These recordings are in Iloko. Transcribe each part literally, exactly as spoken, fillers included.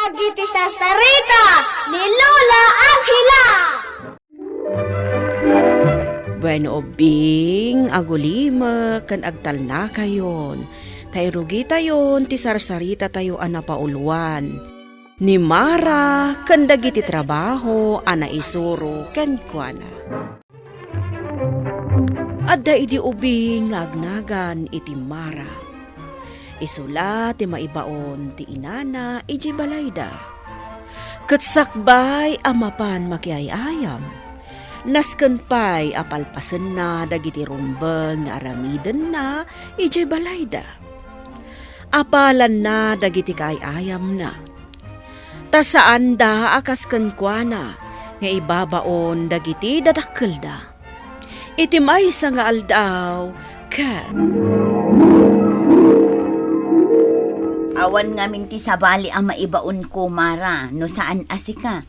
Dagiti sarsarita ni Lola Angela. Bueno, ubbing, agulimek ken agtalnakayon, ta irugitayon ti sarsaritatayo a napauluan, ni Mara ken dagiti trabaho a naisuro kenkuana. Adda idi ubing nga agnagan iti Mara. Isu la ti maibaon ti inana idiay balayda. Ket sakbay a mapan makiay-ayam, nasken pay a palpasenna dagiti rumbeng nga aramidenna idiay balayda. Apalanna dagiti kaay-ayamna. Ta saanda a kas kenkuana nga ibabaon dagiti dadakkelda. Iti maysa nga aldaw, ket awan ngamin ti sabali a maibaonko, Mara, no saan a sika.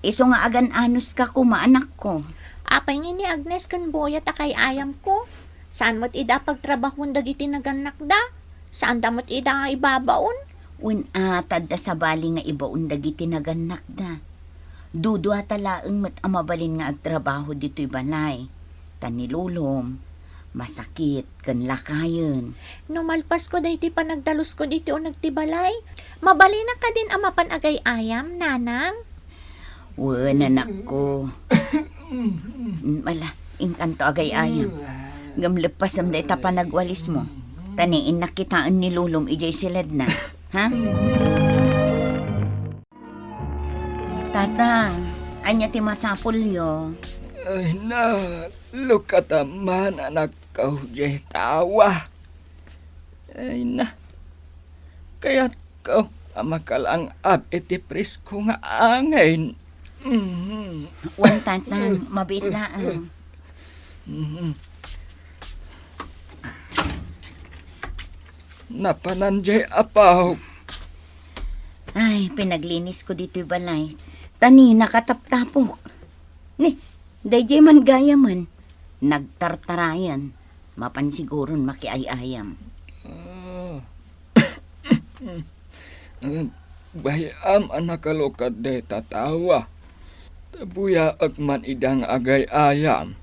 Isu nga agan-anuska koma, anakko. Apay ngini, Agnes, ken Boyet a kaay-ayamko? Saan met ida a pagtrabahon dagiti nagannakda? Saanda met ida nga ibabaon? Wen a, ta adda sabali nga ibaon dagiti nagannakda. Duduata laeng met a mabalin nga agtrabaho ditoy balay. Ta ni Lolom, masakit ken lakayen. No malpasko daytoy panagdalusko ditoy uneg ti balay, mabalinak kadin a mapan agay-ayam, nanang? Wen, anakko. Mm, ala, inkanto agay-ayam. Ngem leppasem dayta panagwalismo. Ta ni innak kitaen ni Lolom idiay siledna. Ha? Tatang, ania ti masapulyo? Ay na, lukata man, anakko, diay tawa. Ay na, kayatko a makalang-ab iti presko nga angin. Mhm. Wen, Tatang, mabiit laeng. Mhm. Napanan diay apaw. Ay, pinaglinisko ditoy balay. Ta ni nakataptapok. Ni, daydiay man gayamen, nagtartarayan. Mapan siguron makiay-ayam. Ah. Bay-am a nakalukad dayta tawa. Ta buyaek man ida nga agay-ayam.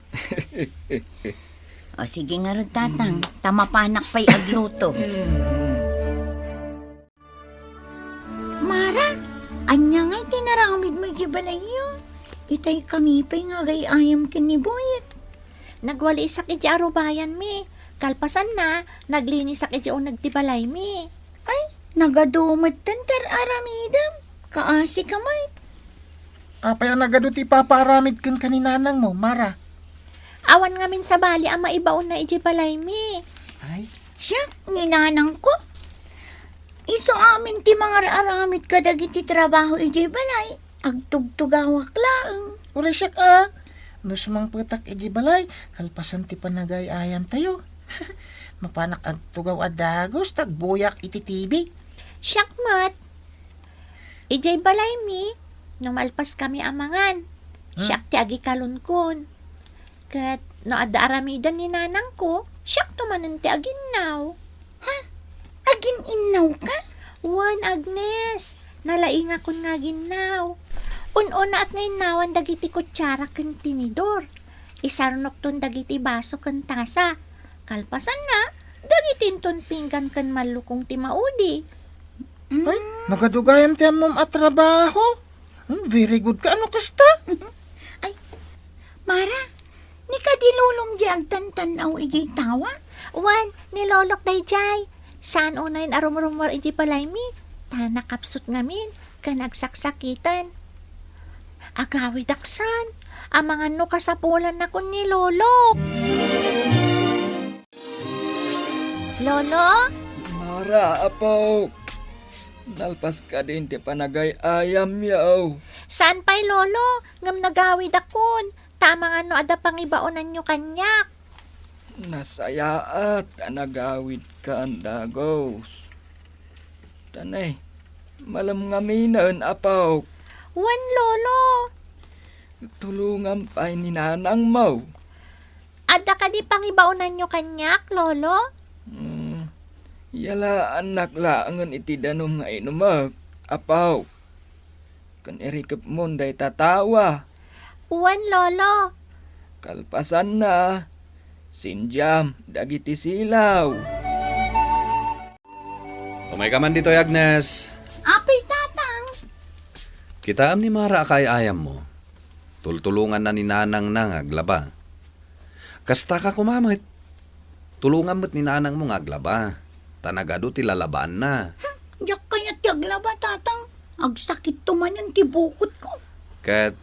O, sige ngarud, Tatang. Ta mapanak pay agluto. Mara, ania ngay ti naramidmo iti balayyo? Itay kami pay nga agay-ayam ken ni Boyet. Nagwalisak iti arubayanmi. Kalpasanna, naglinisak iti uneg ti balaymi. Ay, nagadu metten ti ar-aramidem. Kaasi ka met. Apay a nagadu ti ipapaaramid kenka ni nanangmo, Mara? Awan ngamin sabali a maibaonna idiay balaymi. Ay, siak, ni nanangko. Isu amin ti mangar-aramid kadagiti trabaho idiay balay. Agtugtugawak laeng. Uray siak a. No sumangpetak idiay balay, kalpasan ti panagay-ayamtayo. Mapanak agtugaw a dagus, ta agbuyak iti T V. Siak met. Idiay balaymi, no malpaskami a mangan, hmm, siak ti agikalunkon. Ket no adda aramiden ni nanangko, siakto manen ti aginnaw. Ha? Agin-innawka? Wen, Agnes, nalaingakon nga aginnaw. Un-unaak nga innawan dagiti kutsara ken tinidor. Isarnokton dagiti baso ken tasa. Kalpasanna, dagitinton pinggan ken mallukong ti maudi. Ay, mm, nagadugayam ti ammom a trabaho. Hmm, very good ka. Ano kasta? Ay, Mara, ni kadi lolom di agtantan-aw idiay tawa? Wen, ni lolok daydiay. Saan unayen a rumrumuar idiay balaymi, ta nakapsut ngamin, ken agsaksakiten. Agawidak san, amangan no kasapulannakon ni lolok. Lolo? Mara, apo. Nalpas kadin ti panagay-ayamyo. Saan pay, Lolo, ngem nagawidakon. Ta amangan no adda pangibaonanyo kaniak. Nasayaat a nagawidkan, dagos. Tanay, malem ngaminen, apo. Wen, Lolo. Tulongam pay ni nanangmo. Adda kadi pangibaonanyo kaniak, Lolo? Hmm, yalaannak laengen iti danum nga inumek, apo. ken irikepmon dayta tao a. Wen, Lolo. Kalpasanna, sindiam dagiti silaw. Umayka man ditoy, Agnes. Apay, Tatang. Kitaem ni Mara a kaay-ayammo. Tultulonganna ni nanangna nga aglaba. Kastaka koma met. Tulongam met ni nanangmo nga aglaba, ta nagadu ti lalabaanna. Hmm, diak kayat ti aglaba, Tatang. Agsakitto manen ti bukotko. Ket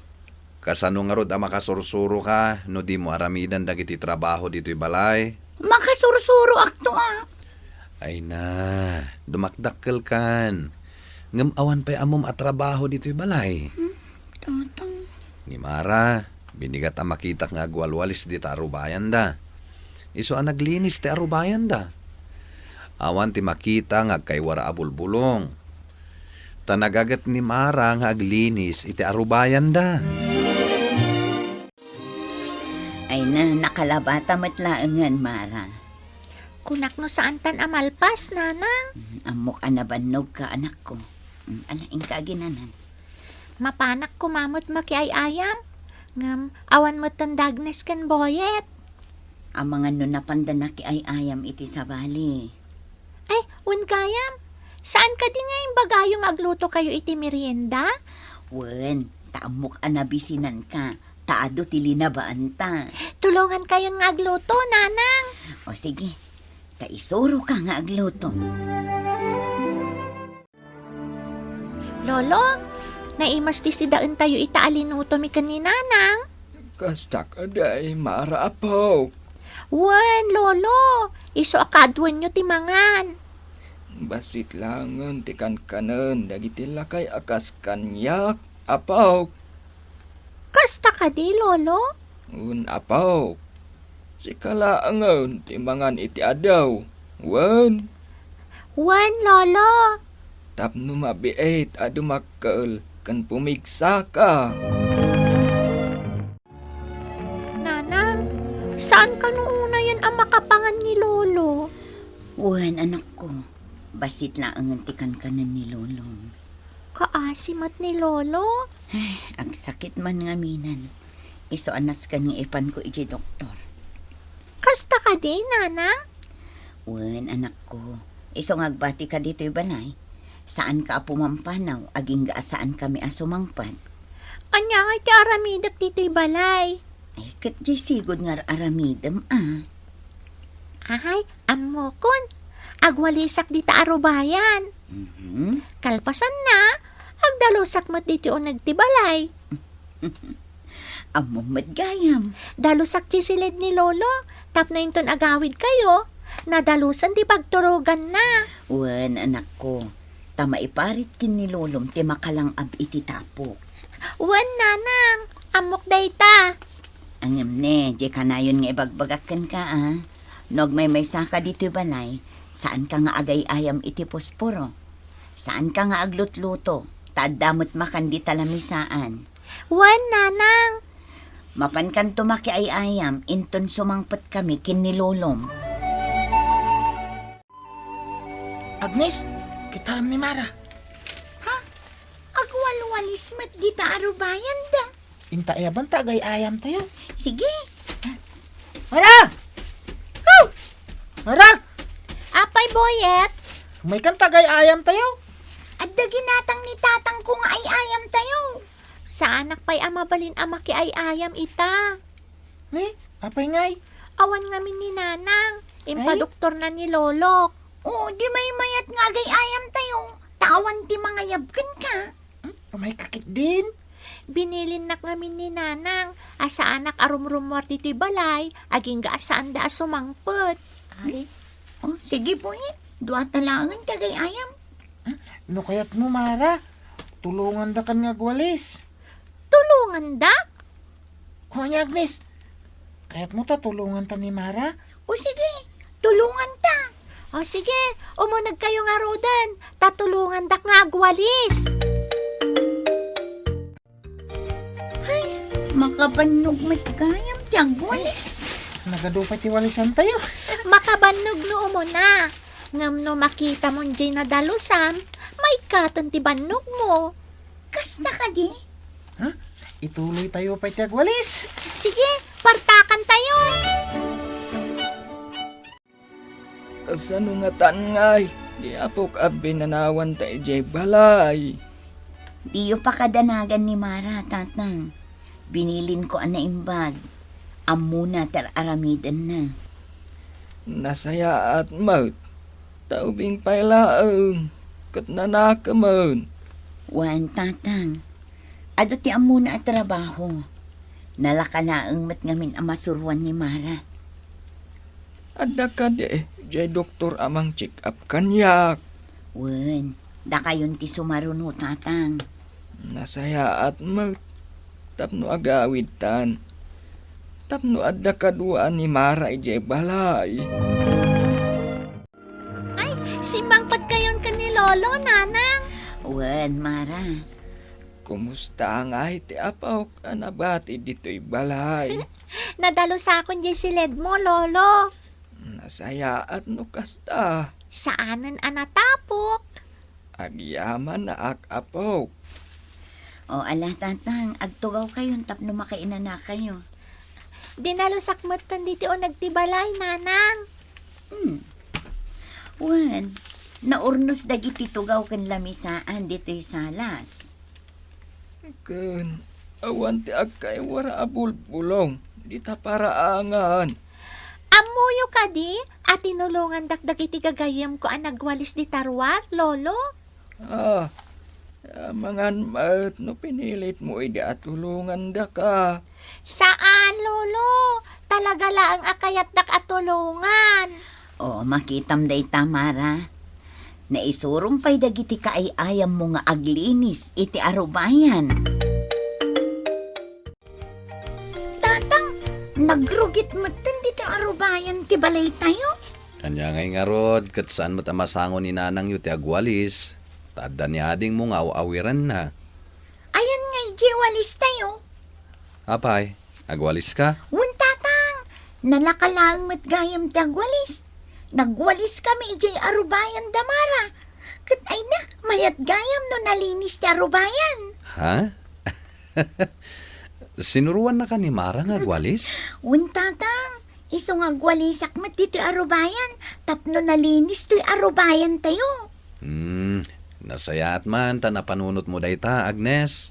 kasano ngarud a makasursuroka no dimo aramiden dagiti trabaho ditoy balay? Makasursuroakto a. Ay na, dumakdakkelkan. Ngem awan pay ammom a trabaho ditoy balay. Hmm, Tatang. Ni Mara, binigat a makitak nga agwalwalis dita arubayanda. Isu a naglinis ti arubayanda. Awan ti makita nga agkaywara a bulbulong. Ta nagaget ni Mara nga aglinis iti arubayanda. Ay na, nakalabata met laengen, Mara. Kunak no saantan a malpas, Nanang. Mm, ammok a nabannogka, anakko. Mm, ala, inka aginanan. Mapanak koma met makiay-ayam, ngem awan metten da Agnes ken Boyet. Amangan no napanda nakiay-ayam iti sabali. Ay, wen gayam, saan kadi nga imbagayo nga aglutokayo iti merienda? Wen, ta ammok a nabisinanka, ta adu ti linabaanta. Tulongankayon nga agluto, Nanang. O sige, ta isuroka nga agluto. Lolo, naimas ti sidaentayo ita a linutomi ken ni Nanang. Kasta kadi, Mara, apok. Wen, Lolo, isu a kaaduenyo ti mangan. Bassit laengen ti kankanen dagiti lakay a kas kaniak, apok. Kasta kadi, Lolo? Wen, apok. Sika laengen ti mangan iti adu. Wen? Wen, Lolo. Tapno mabiit a dumakkel ken pumigsaka. Nanang, saan kano unayen a makapangan ni Lolo? Wen, anakko. Bassit laengen ti kankanen ni Lolo. Kaasi met ni Lolo. Ay, agsakit man ngaminen. Isu a nasken nga ipanko iti doktor. Kasta kadi, Nanang? Wen, anakko. Isu nga agbatika ditoy balay. Saanka a pumampanaw, agingga a saankami a sumangpet. Ania ngay ti aramidek ditoy balay? Ay, ket diay sigud nga ar-aramidem, a. Ay, ammokon. Agwalisak dita arubayan. Mhm. Kalpasanna, agdalusak met ditoy uneg ti balay. Ammom met gayam. Dalusak ti siled ni Lolo, tapno inton agawidkayo, nadalusan ti pagturoganna. Wen, anakko, ta maiparit ken ni Lolom ti makalang-ab iti tapok. Wen, Nanang, ammok dayta. Ngem ne, diay kanayon nga ibagbagak kenka, a. No agmaymaysaka ditoy balay, saanka nga agay-ayam iti posporo. Saanka nga aglutluto, ta adda met makan dita lamisaan. Wen, Nanang. Mapankanto makiay-ayam, inton sumangpetkami ken ni Lolom. Agnes, kitaem ni Mara. Ha? Agwalwalis met dita arubayanda. Inta ayaban ta agay-ayamtayo. Sige. Mara! Haw! Mara! Apay, Boyet? Umaykan ta agay-ayamtayo. Adda ginatang ni tatangko nga ay-ayamtayo. Saanak pay a mabalin a makiay-ayam ita. Ni, apay ngay? Awan ngamin ni Nanang. Ay? Impadoktorna ni Lolok. Oo, di maymayat nga agay-ayamtayo. Ta awan ti mangayab kenka. Hmm? Umayka ketdin? Binilinnak ngamin ni Nanang a saanak a rumrummuar ditoy balay, agingga a saanda a sumangpet. Ay. Oh, sige, Boyet. Dua ta laengen ti agay-ayam. Hmm? No kayatmo, Mara, tulongandakan nga agwalis. Tulongandak? O, ania, Agnes? Kayatmo ta tulonganta ni Mara? O, sige, tulonganta. O, sige, umunegkayo ngaruden, ta tulongandak nga agwalis. Ay, makabannog met gayam ti agwalis. Nagadu pay ti walisantayo. Makabannog no umuna. Ngem no makitamon diay nadalusam, maikkaten ti bannogmo. Kasta kadi? Ha? Ituloytayo pay ti agwalis. Sige, partakantayo. Kasano ngatan ngay, di apok a binanawanta idiay balay? Diyo pakadanagan ni Mara, Tatang. Binilinko a naimbag. Ammona ti ar-aramidenna. Nasayaat met. Ta ubing pay laeng, ket nanakemen. Wen, Tatang. Adu ti ammona a trabaho. Nalaka laeng met ngamin a masuroan ni Mara. Adda kadi jay doktor a mangcheck-up kaniak? Wen, dakayon ti sumaruno, Tatang. Nasayaat met tapno agawidtan. Tapno adda kadua ni Mara idiay balay. Ay, simmangpet kayon ken ni Lolo, Nanang. Wen, Mara. Kumusta ngay ti apok a nabati ditoy balay? Nadalusakon diay siledmo, Lolo. Nasayaat no kasta. Saanen a natapok. Agyamanak, apok. O, ala, Tatang, agtugawkayon tapno makainanakayo. Dinalusak metten ditoy uneg ti balay, Nanang. Hmm. Wen, naurnos dagiti tugaw ken lamisaan ditoy salas. Ken awan ti agkaiwara a bulbulong dita paraangan. Ammoyo kadi a tinulongandak dagiti gagayyemko a nagwalis dita ruar, Lolo? Ah, amangan met no pinilitmo idi a tulongandaka. Saan, Lolo. Talaga laeng a kayatdak a tulongan. O, makitam dayta, Mara. Naisurom pay dagiti kaay-ayammo nga aglinis iti arubayan. Tatang, nagrugit metten ditoy arubayan ti balaytayo. Ania ngay ngarud, ket saan met a masango ni nanangyo ti agwalis, ta adda ni adingmo nga aw-awiranna. Ayan ngay diay walistayo? Apay, agwaliska? Wen, Tatang, nalaka laeng met gayam ti agwalis. Nagwalis kami idiay arubayan da Mara. Ket ayna, mayat gayam no nalinis ti arubayan. Ha? Sinuroannaka ni Mara nga agwalis? Wen, Tatang, isu nga agwalisak met ditoy arubayan tapno nalinis toy arubayantayo. Hmm, nasayaat man ta napanunotmo dayta, Agnes.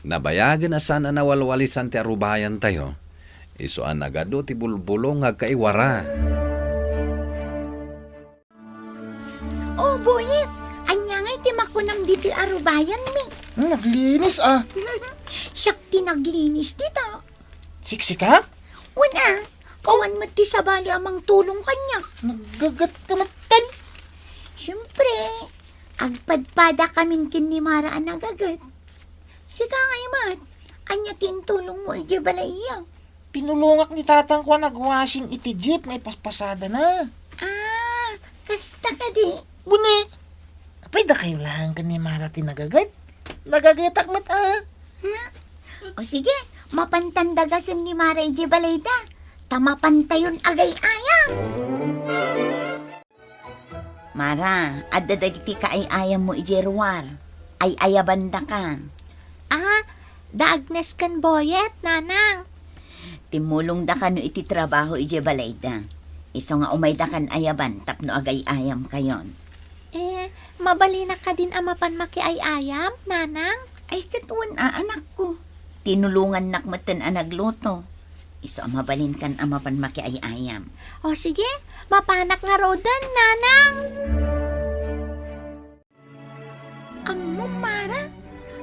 Nabayagen a saan a nawalwalisan ti arubayantayo. Isu a nagadu ti bulbulong nga agkaiwara. O, Boyet, ania ngay ti makunam ditoy arubayanmi? Hmm, naglinis, a. Siak ti naglinis dita. Siksika? Wen, a. Awan met ti sabali a mangtulong kaniak. Naggaget ka met, tan. Siempre, agpadpadakamin ken ni Mara a nagaget. Sika ngay met, ania ti intulongmo idiay balayyo? Tinulongak ni tatangko a nagwashing iti jeep nga ipaspasadana. Ah, kasta kadi? Wen, a. Apay, dakayo laeng ken ni Mara ti nagaget? Nagagetak met, a. Nga? O sige, mapantan dagasen ni Mara idiay balayda. Ta mapantayon agay-ayam. Mara, adda dagiti kaay-ayammo idiay ruar. Ay-ayabandaka. Ah, da Agnes ken Boyet, nanang. Timmulongda kano iti trabaho idiay balayda. Isu nga umaydakan ayaban tapno agay-ayamkayon. Eh, mabalinak kadin a mapan makiay-ayam, nanang? Ay, ket wen a, anakko. Tinulongannak metten a nagluto. Isu a mabalinkan a mapan makiay-ayam. O sige, mapanak ngaruden, nanang. Ammom, Mara,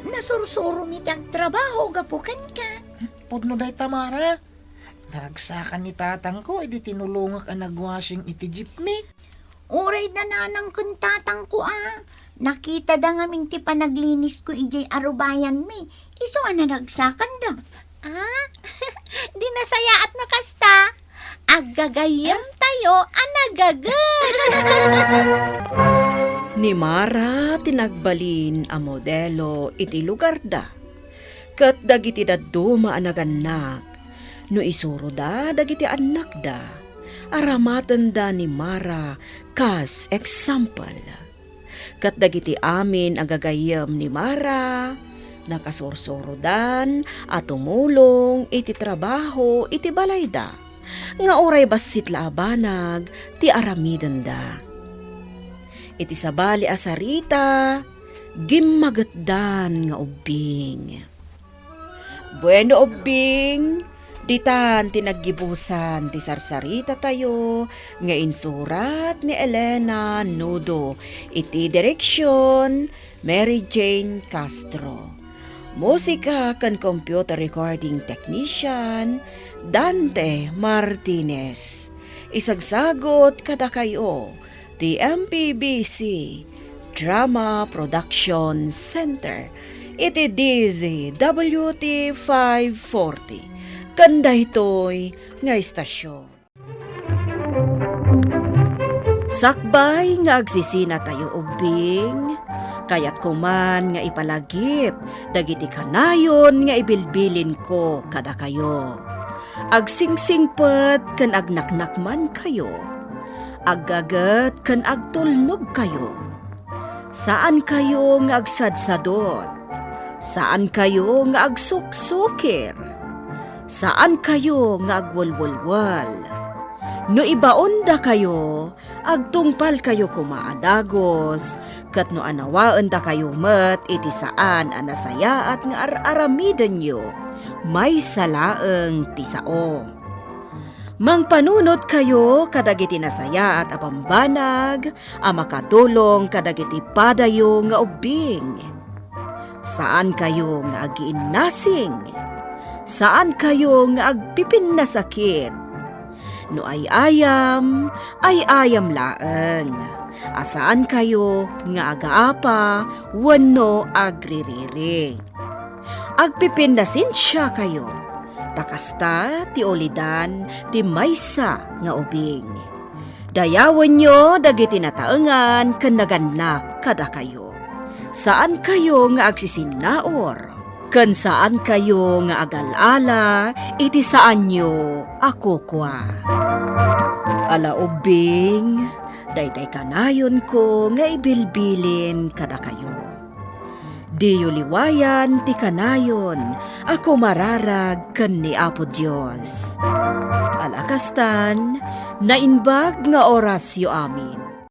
nasursuromi ti agtrabaho gapu kenka. Pudno dayta, Mara. Naragsakan ni tatangko idi tinulongak a nagwashing iti jeepmi. Uray da nanang ken tatangko a nakitada ngamin ti panaglinisko idiay arubayanmi, isu a naragsakanda. Ah, di nasayaat no kasta. Aggagayyemtayo a nagaget. Ni Mara ti nagbalin a modelo iti lugarda, ket dagiti dadduma a nagannak, no isuroda dagiti annakda, aramatenda ni Mara kas example. ket dagiti amin a gagayyem ni Mara, nakasursurodan a tumulong iti trabaho iti balayda, nga uray bassit la a banag ti aramidenda. Iti sabali a sarita, gimmagetdan nga ubbing. Bueno, ubbing, ditan ti naggibusan ti sarsaritatayo nga insurat ni Elena Nudo iti direksyon Mary Jane Castro. Musika ken computer recording technician, Dante Martinez. Isagsagot kadakayo ti M P B C Drama Production Center iti D Z W T five forty ken daytoy nga istasyon. Sakbay nga agsisinatayo ubbing, kayatko man nga ipalagip dagiti kanayon nga ibilbilinko kadakayo. Agsingsingpet ken agnaknakmankayo. Aggaget ken agtulnogkayo. Saankayo nga agsadsadot. Saankayo nga agsuksukir. Saankayo nga agwelwelwel. No ibaondakayo, agtungpalkayo koma a dagus, ket no anawaendakayo met iti saan a nasayaat nga ar-aramidenyo, maysa laeng ti sao. Mangpanunotkayo kadagiti nasayaat a bambanag a makatulong kadagiti padayo nga ubbing. Saankayo nga agiinnasing. Saankayo nga agpipinnasakit. No ay-ayam, ay-ayam laeng. A saankayo nga agaapa wenno agririri. Agpipinnasensiakayo, ta kasta ti ulidan ti maysa nga ubing. Dayawenyo dagiti nataengan ken nagannak kadakayo. Saankayo nga agsisinnaur, ken saankayo nga agal-ala iti saanyo a kukua. Ala ubbing, daytay kanayonko nga ibilbilin kadakayo. Diyo liwayan ti kanayon a kumararag ken ni Apo Dios. Ala kastan, naimbag nga orasyo amin.